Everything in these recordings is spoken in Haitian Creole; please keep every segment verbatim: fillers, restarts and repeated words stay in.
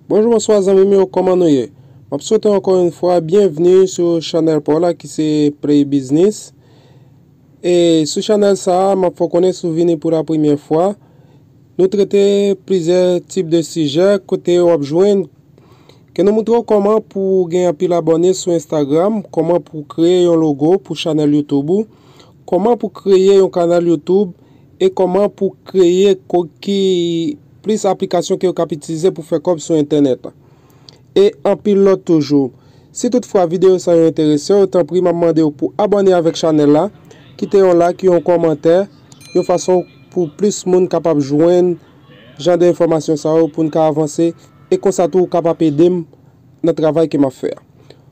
Bonjou, bonswa zanmi m yo, kòman nou ye? M ap swete ankò yon fwa byenvni sou chanèl pa w la ki se Play Business. E sou chanèl sa a, m ap fè w konnen si w vini pou la premyè fwa. Nou trete plizyè tip de sijè kote w ap jwenn ke nou montre w kòman pou w gen anpil abòne sou Instagram, kòman pou w kreye yon logo pou chanèl YouTube ou, kòman pou w kreye yon kanal YouTube e kòman pou w kreye koki plis aplikasyon ke w kab itilize pou fè kòb sou entènèt. E anpil lòt toujou. Si toutfwa videyo sa yo enterese w, tanpri m ap mande w pou abòne avèk chanèl la, kite yon like, yon kòmantè, yon fason pou plis moun kapab jwenn jan de enfòmasyon sa yo pou n ka avanse e konsa tou w kapab ede m nan travay ke m ap fè a.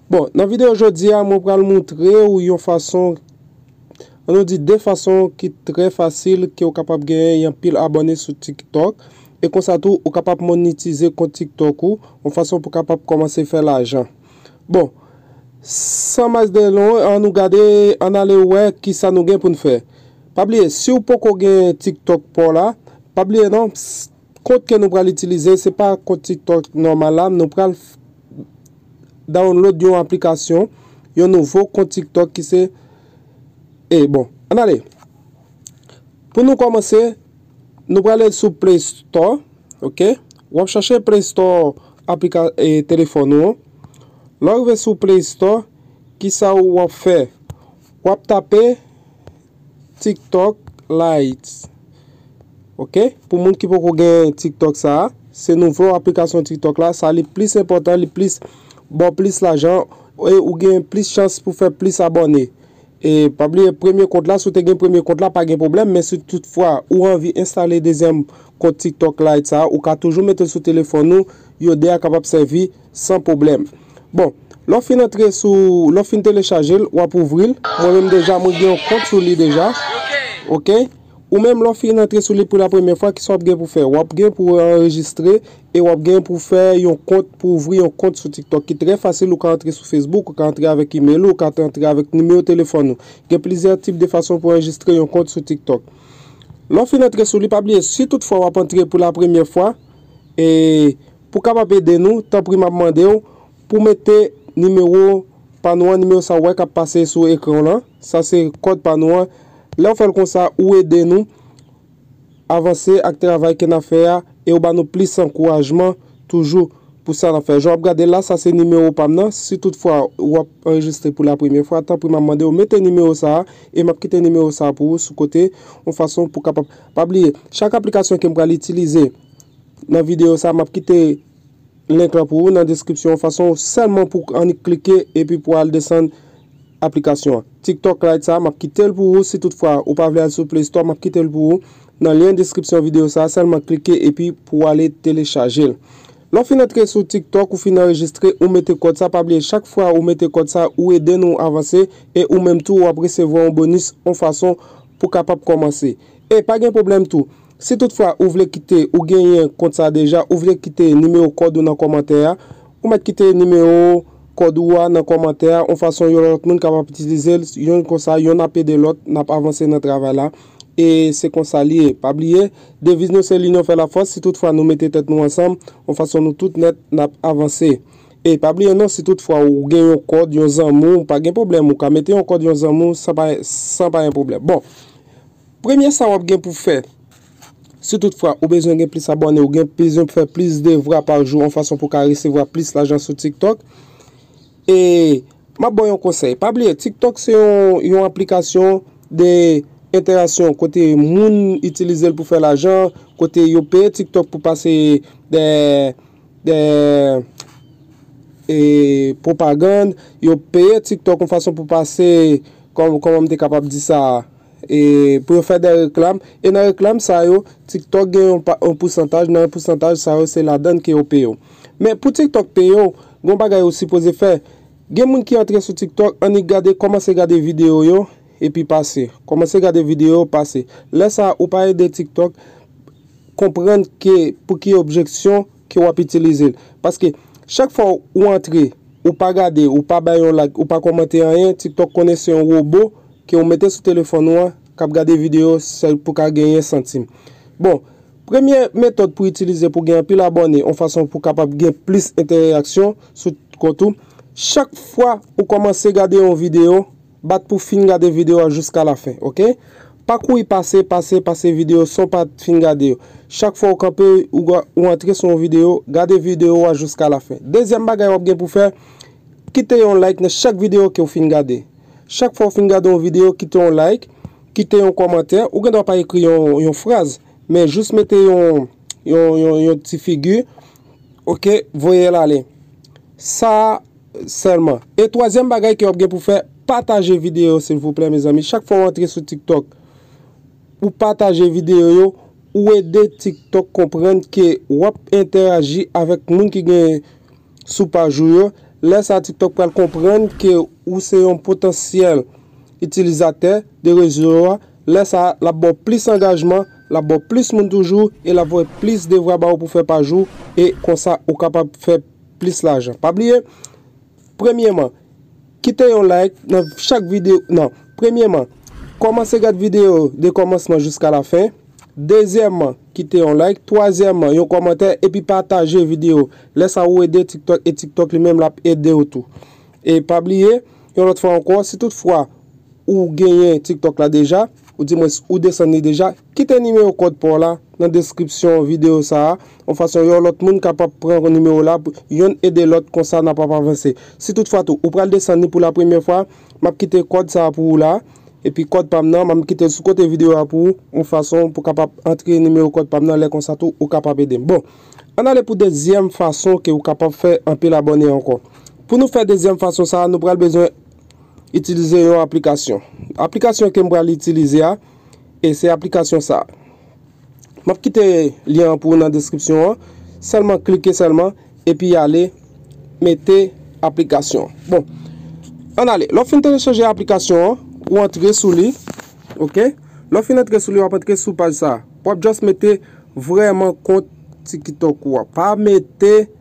Bon, nan videyo jodi a, mwen pral montre w yon fason, ann nou di de fason ki trè fasil ke w kapab genyen yon pil abòne sou TikTok. E konsa tou, ou kapab monetize kont TikTok ou, yon fason pou w kapab kòmanse fè lajan. Bon, san mas de lon, ann nou gade, ann ale wè kisa nou gen pou n fè. Pa bliye, si w poko gen TikTok pa w la, pa bliye non, kont ke nou pral itilize, se pa kont TikTok nòmal la, nou pral download yon aplikasyon, yon nouvo kont TikTok ki se, e bon, ann ale. Pou nou kòmanse, nou prale sou Play Store, ok? W ap chache Play Store aplika e telefòn ou an. Lè w rive sou Play Store, kisa w ap fè? W ap tape TikTok Lite. Ok? Pou moun ki poko gen TikTok sa a, se nouvo aplikasyon TikTok la, sa li plis enpòtan, li plis ba w plis lajan e ou gen plis chans pou fè plis abòne. E pa bliye premye kont la, si w te gen premye kont la, pa gen pwoblèm, men si toutfwa ou anvi enstale dezyèm kont TikTok Lite sa a, ou ka toujou mete l sou telefòn ou, yo de a kapab sèvi san pwoblèm. Bon, lè w fin antre sou, lè w fin telechaje l, w ap ouvri l. Mwen menm deja, mwen gen yon kont sou li deja. Ok? Ou menm, lè w fin antre sou li pou la premyè fwa, kisa w ap gen pou fè? W ap gen pou anrejistre e w ap gen pou fè yon kont, pou ouvri yon kont sou TikTok ki trè fasil. Ou ka antre sou Facebook, ou ka antre avèk email ou, ou ka antre avèk nimewo telefòn ou. Gen plizyè tip de fason pou anrejistre yon kont sou TikTok. Lè w fin antre sou li, pa bliye, si toutfwa w ap antre pou la premyè fwa, e pou kapab ede nou, tanpri m ap mande w pou mete nimewo pa nou an, nimewo sa w wè k ap pase sou ekran w lan. Sa se kòd pa nou an. Lè w fè l konsa, ou ede nou avanse ak travay ke n ap fè a e w ba nou plis ankourajman toujou pou sa n ap fè. Jan w ap gade la, sa se nimewo pa m nan. Si toutfwa w ap anrejistre pou la premyè fwa, tanpri m ap mande w mete nimewo sa a e m ap kite nimewo sa a pou ou sou kote yon fason pou kapab. Pa bliye, chak aplikasyon ke m pral itilize nan videyo sa a, m ap kite link lan pou ou nan deskripsyon an, fason sèlman pou annik klike epi pou al desann aplikasyon an. TikTok Lite sa a, m ap kite l pou ou. Si toutfwa ou pa vle al sou Play Store, m ap kite l pou ou nan lyen deskripsyon videyo sa a. Sèlman klike epi pou w ale telechaje l. Lè w fin antre sou TikTok, ou fin anrejistre, ou mete kòd sa, pa bliye chak fwa ou mete kòd sa, ou ede nou avanse e ou menm tou w ap resevwa yon bonis yon fason pou kapab kòmanse. E pa gen pwoblèm tou. Si toutfwa ou vle kite, ou genyen kont sa deja, ou vle kite nimewo kòd ou nan kòmantè a, ou mèt kite nimewo kòd ou a nan kòmantè a, yon fason yon lòt moun kapab itilize l, youn konsa, youn ap ede lòt, n ap avanse nan travay la. E se konsa li ye. Pa bliye, deviz nou se linyon fè lafòs, si toutfwa nou mete tèt nou ansanm, yon fason nou tout nèt, n ap avanse. E pa bliye non, si toutfwa ou gen yon kòd, yon zanmi w, pa gen pwoblèm, ou ka mete yon kòd yon zanmi w san pa, san pa gen pwoblèm. Bon, premye sa w ap gen pou fè, si toutfwa ou bezwen gen plis abòne, ou gen bezwen fè plis de vwa pa jou, yon fason pou w ka resevwa plis lajan sou TikTok. E m ap ba w yon konsèy. Pa bliye, TikTok se yon, yon aplikasyon de entèraksyon kote moun itilize l pou fè lajan, kote yo peye TikTok pou pase de, de e, pwopagann, yo peye TikTok yon fason pou pase, kòm, kòman m te kapab di sa, e, pou yo fè de reklam. E nan reklam sa yo, TikTok gen yon, pa- yon pousantaj, nan pousantaj sa yo, se ladann ke yo peye w. Men pou TikTok peye w, gen yon bagay ou sipoze fè. Gen moun ki antre sou TikTok, annik gade, kòmanse gade videyo yo, epi pase. Kòmanse gade videyo yo, pase. Lè sa, ou pa ede TikTok konprann ke pou ki objeksyon ke w ap itilize l. Paske chak fwa ou antre, ou pa gade, ou pa bay yon like, ou pa kòmante anyen, TikTok konnen se yon wobo ke ou mete sou telefòn ou an k ap gade videyo sèl pou ka genyen santim. Bon, Premye metòd pou itilize pou gen anpil abòne, yon fason pou kapab gen plis entèraksyon sou kont ou, chak fwa ou kòmanse gade yon videyo, bat pou fin gade videyo a jiska lafen, oke? Pa kouri pase, pase, pase videyo san w pa t fin gade yo. Chak fwa ou kanpe, ou, ou antre sou yon videyo, gade videyo a jiska lafen. Dezyèm bagay w ap gen pou fè, kite yon like nan chak videyo ke w fin gade. Chak fwa w fin gade yon videyo, kite yon like, kite yon kòmantè. Ou gen dwa pa ekri yon, yon fraz, men jis mete yon, yon, yon, yon ti figi, oke, voye l ale. Sa sèlman. E twazyèm bagay ke w ap gen pou fè, pataje videyo, silvouplè, mezanmi. Chak fwa w antre sou TikTok, ou pataje videyo yo, ou ede TikTok konprann ke w ap entèyaji avèk moun ki gen sou paj ou yo. Lè sa a, TikTok pral konprann ke ou se yon potansyèl itilizatè de rezo a. Lè sa a, l ap ba w plis angajman, l ap ba w plis moun toujou, e l ap voye plis devwa ba ou pou fè pa jou, e konsa ou kapab fè plis lajan. Pa bliye, premyeman, kite yon like nan chak videyo. Non, premyeman, kòmanse gad videyo de kòmansman jiska lafen. Dezyèmman, kite yon like. Twazyèmman, yon kòmantè, epi pataje videyo. Lè sa ou ede TikTok, e TikTok li menm l ap ede w tou. E pa bliye, yon lòt fwa ankò, si toutfwa ou genyen TikTok la deja, ou di mwens ou desann li deja, kite nimewo kòd pa w la nan deskripsyon videyo sa a, yon fason yon lòt moun kapab pran nimewo la, pou yonn ede lòt, konsa n ap ap avanse. Si toutfwa tou, ou pral desann li pou la premyè fwa, m ap kite kòd sa a pou ou la, epi kòd pa m nan, m ap kite l sou kote videyo a pou ou, yon fason pou kapab antre nimewo kòd pa m nan, lè konsa tou, ou kapab ede m. Bon, ann ale pou dezyèm fason ke ou kapab fè anpil abòne ankò. Pou nou fè dezyèm fason sa a, nou pral bezwen itilize yon aplikasyon. Aplikasyon ke m pral itilize a, e se aplikasyon sa a. M ap kite lyen an pou ou nan deskripsyon an. Sèlman klike sèlman, epi ale mete aplikasyon an. Bon, ann ale. Lè w fin telechanje aplikasyon an, ou antre sou li, oke? Lè w fin antre sou li, w ap antre sou paj sa a. W ap just mete vrèman kont TikTok ou a. Pa mete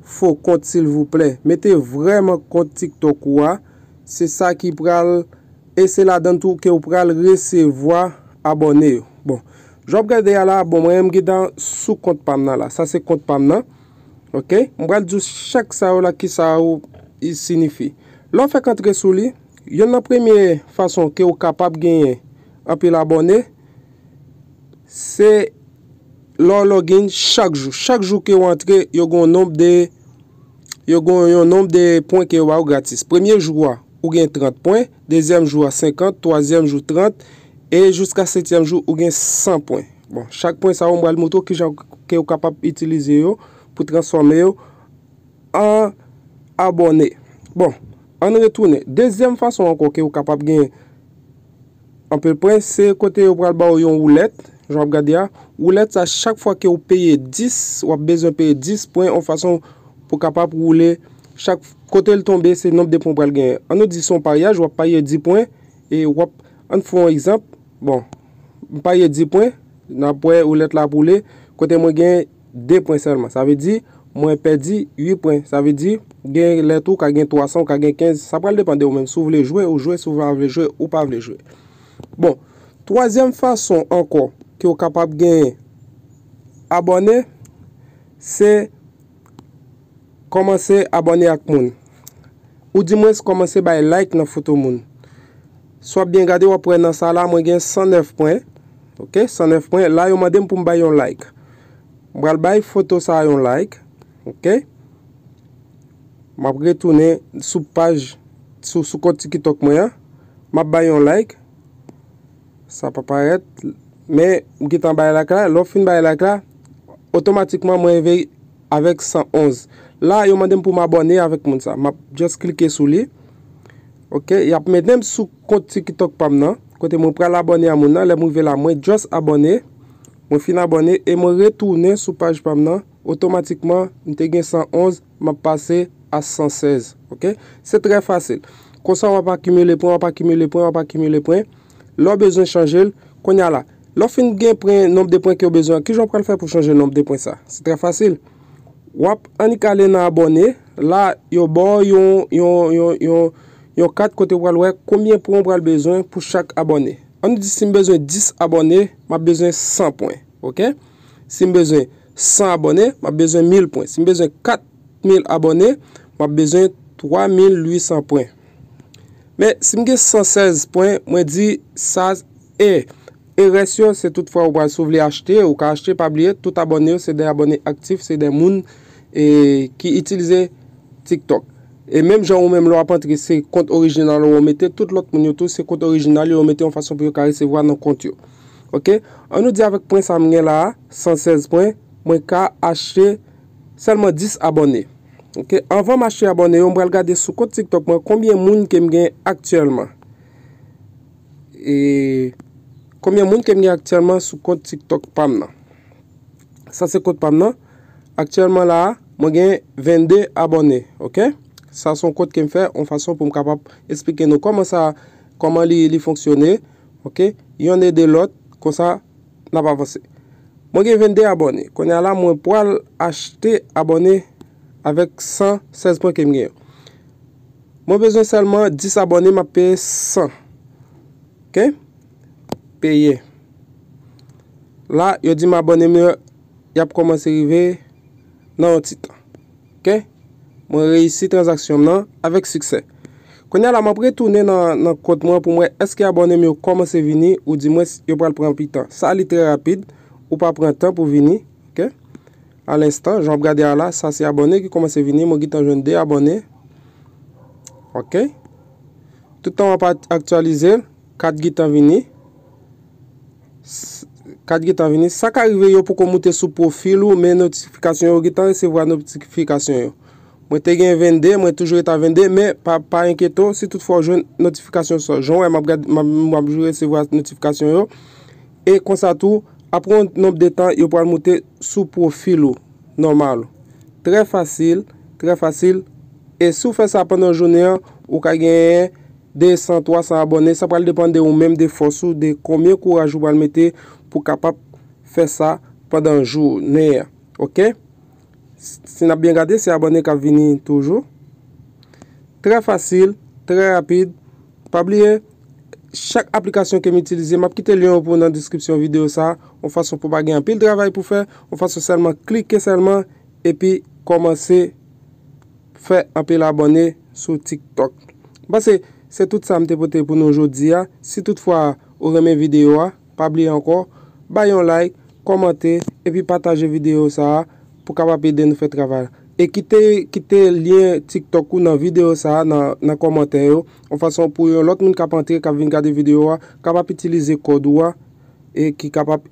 fo kont, silvouplè. Mete vrèman kont TikTok ou a. Se sa ki pral, e se ladan l tou ke w pral resevwa abòne yo. Bon, jan w ap gade a la, bon, mwen menm m gentan sou kont pa m nan la. Sa se kont pa m nan. Oke? M pral di w chak sa yo la, ki sa yo i siyifi. Lè w fèk antre sou li, yonn nan premye fason ke w kapab genyen anpil abòne, se lè w login chak jou. Chak jou ke w antre, yo gen yon nonb de, yo gen yon nonb de pwen ke yo ba w gratis. Premye jou a, ou gen trant pwen, dezyèm jou a, senkant, twazyèm jou, trant, e jiska setyèm jou, ou gen san pwen. Bon, chak pwen sa yo, m pral montre w kijan ke w kapab itilize yo pou transfòme yo an abòne. Bon, ann retounen. Dezyèm fason ankò ke w kapab gen anpil pwen, se kote yo pral ba w yon woulèt, jan w ap gade a. Woulèt sa, chak fwa ke w peye dis, w ap bezwen peye dis pwen, yon fason pou kapab woule. Chak kote l tonbe, se nonb de pwen w pral genyen. Ann nou di se yon paryaj, w ap parye dis pwen, e w ap, ann fè yon egzanp. Bon, m parye dis pwen, n ap wè woulèt la ap woule, kote mwen gen de pwen sèlman. Sa vle di, mwen pèdi uit pwen. Sa vle di, gen lè tou, w ka gen twa san, w ka gen kenz. Sa pral depann de ou menm. Si w vle jwe, ou jwe. Si w pa vle jwe, ou pa vle jwe. Bon, twazyèm fason ankò ke w kapab genyen abòne, se kòmanse abòne ak moun. Ou di mwens kòmanse bay like nan foto moun. Si w ap byen gade, w ap wè nan sa la, mwen gen san nèf pwen. Oke, san nèf pwen. La, yo mande m pou m bay yon like. M pral bay foto sa a yon like. Oke. M ap retounen sou paj, sou, sou kont TikTok mwen an. M ap bay yon like. Sa pa parèt. Men, m gentan bay like la. Lè w fin bay like la, otomatikman, mwen rive avèk san onz. La, yo mande m pou m abòne avèk moun sa. M ap just klike sou li. Oke, y ap mennen m sou kont TikTok pa m nan. Kote mwen pral abòne a moun nan. Lè m rive la, mwen just abòne. Mwen fin abòne e mwen retounen sou paj pa m nan. Otomatikman, m te gen san onz, m ap pase a san sèz. Oke? Se trè fasil. Konsa, w ap akimile pwen, w ap akimile pwen, w ap akimile pwen. Lè w bezwen chanje l, kounye a la. Lè w fin gen pwen, nonb de pwen ke w bezwen an, kijan w pral fè pou chanje nonb de pwen sa? Se trè fasil. W ap annik ale nan abòne. La, yo ba w yon, yon, yon, yon, yon kat kote w pral wè konbyen pwen w pral bezwen pou chak abòne. Ann di si m bezwen dis abòne, m ap bezwen san pwen. Oke? Si m bezwen san abòne, m ap bezwen mil pwen. Si m bezwen kat mil abòne, m ap bezwen twa mil uit san pwen. Men, si m gen san sèz pwen, mwen di sa e, e rès yo, se tout fwa ou pral, si w vle achte, ou ka achte, pa bliye, tout abòne yo, se de abòne aktif, se de moun e, ki itilize TikTok. E menm jan ou menm lè w ap antre, se kont orijinal ou mete, tout lòt moun yo tou, se kont orijinal yo mete yon fason pou yo ka resevwa nan kont yo. Oke? An nou di avèk pwen sa m gen la a, san sèz pwen, mwen ka achte sèlman dis abòne. Oke? Anvan m achte abòne yo, m pral gade sou kont TikTok mwen konbyen moun ke m gen aktyèlman. E konbyen moun ke m gen aktyèlman sou kont TikTok pa m nan? Sa se kont pa m nan. Aktyèlman la a, mwen gen vennde abòne, oke? Sa se yon kont ke m fè, yon fason pou m kapab esplike nou kòman sa, kòman li, li fonksyone, oke? Yonn ede lòt, konsa, n ap avanse. Mwen gen vennde abòne. Kounye a la, mwen pral achte abòne avèk san sèz pwen ke m gen yo. Mwen bezwen sèlman dis abòne, m ap peye san. Oke? Peye. La, yo di m abòne m yo, y ap kòmanse rive nan yon ti tan. Oke? Mwen reyisi tranzaksyon m nan avèk siksè. Kounye a la, m ap retounen nan, nan kont mwen pou m wè èske abòne m yo kòmanse vini, oudimwens yo pral pran anpil tan. Sa li trè rapid, ou pa pran tan pou vini, oke? A lenstan, jan w ap gade a la, sa se abòne ki kòmanse vini, mwen gentan jwenn de abòne. Oke? Tout tan w ap aktyalize l, kat gentan vini. S-, kat gentan vini. Sa ka rive yo poko moute sou pwofil ou, men notifikasyon yo, ou gentan resevwa notifikasyon yo. Mwen te gen vennde, mwen toujou ret a vennde, men pa, pa enkyete w, si toutfwa w jwenn notifikasyon sa. Jan w wè, m ap gad, m ap, m ap toujou resevwa notifikasyon yo. E konsa tou, apre yon nonb de tan, yo pral moute sou pwofil ou, nòmal ou. Trè fasil, trè fasil. E si w fè sa pandan jounen an, ou ka genyen de san, twa san abòne. Sa pral depann de ou menm, de fòs ou, de konbyen kouraj ou pral mete pou kapab fè sa pandan jounen an. Oke? Si n ap byen gade, se abòne k ap vini toujou. Trè fasil, trè rapid. Pa bliye, chak aplikasyon ke m itilize, m ap kite lyen yo pou nan deskripsyon videyo sa, yon fason pou pa gen anpil travay pou fè, yon fason sèlman klike sèlman, epi kòmanse fè anpil abòne sou TikTok. M panse se tout sa m te pote pou nou jodi a. Si toutfwa ou renmen videyo a, pa bliye ankò, bay yon like, kòmante, epi pataje videyo sa a pou kapab ede nou fè travay la. E kite, kite lyen TikTok ou nan videyo sa a, nan, nan kòmantè yo, yon fason pou yon lòt moun k ap antre, k ap vin gade videyo a, kapab itilize kòd ou a, e ki kapab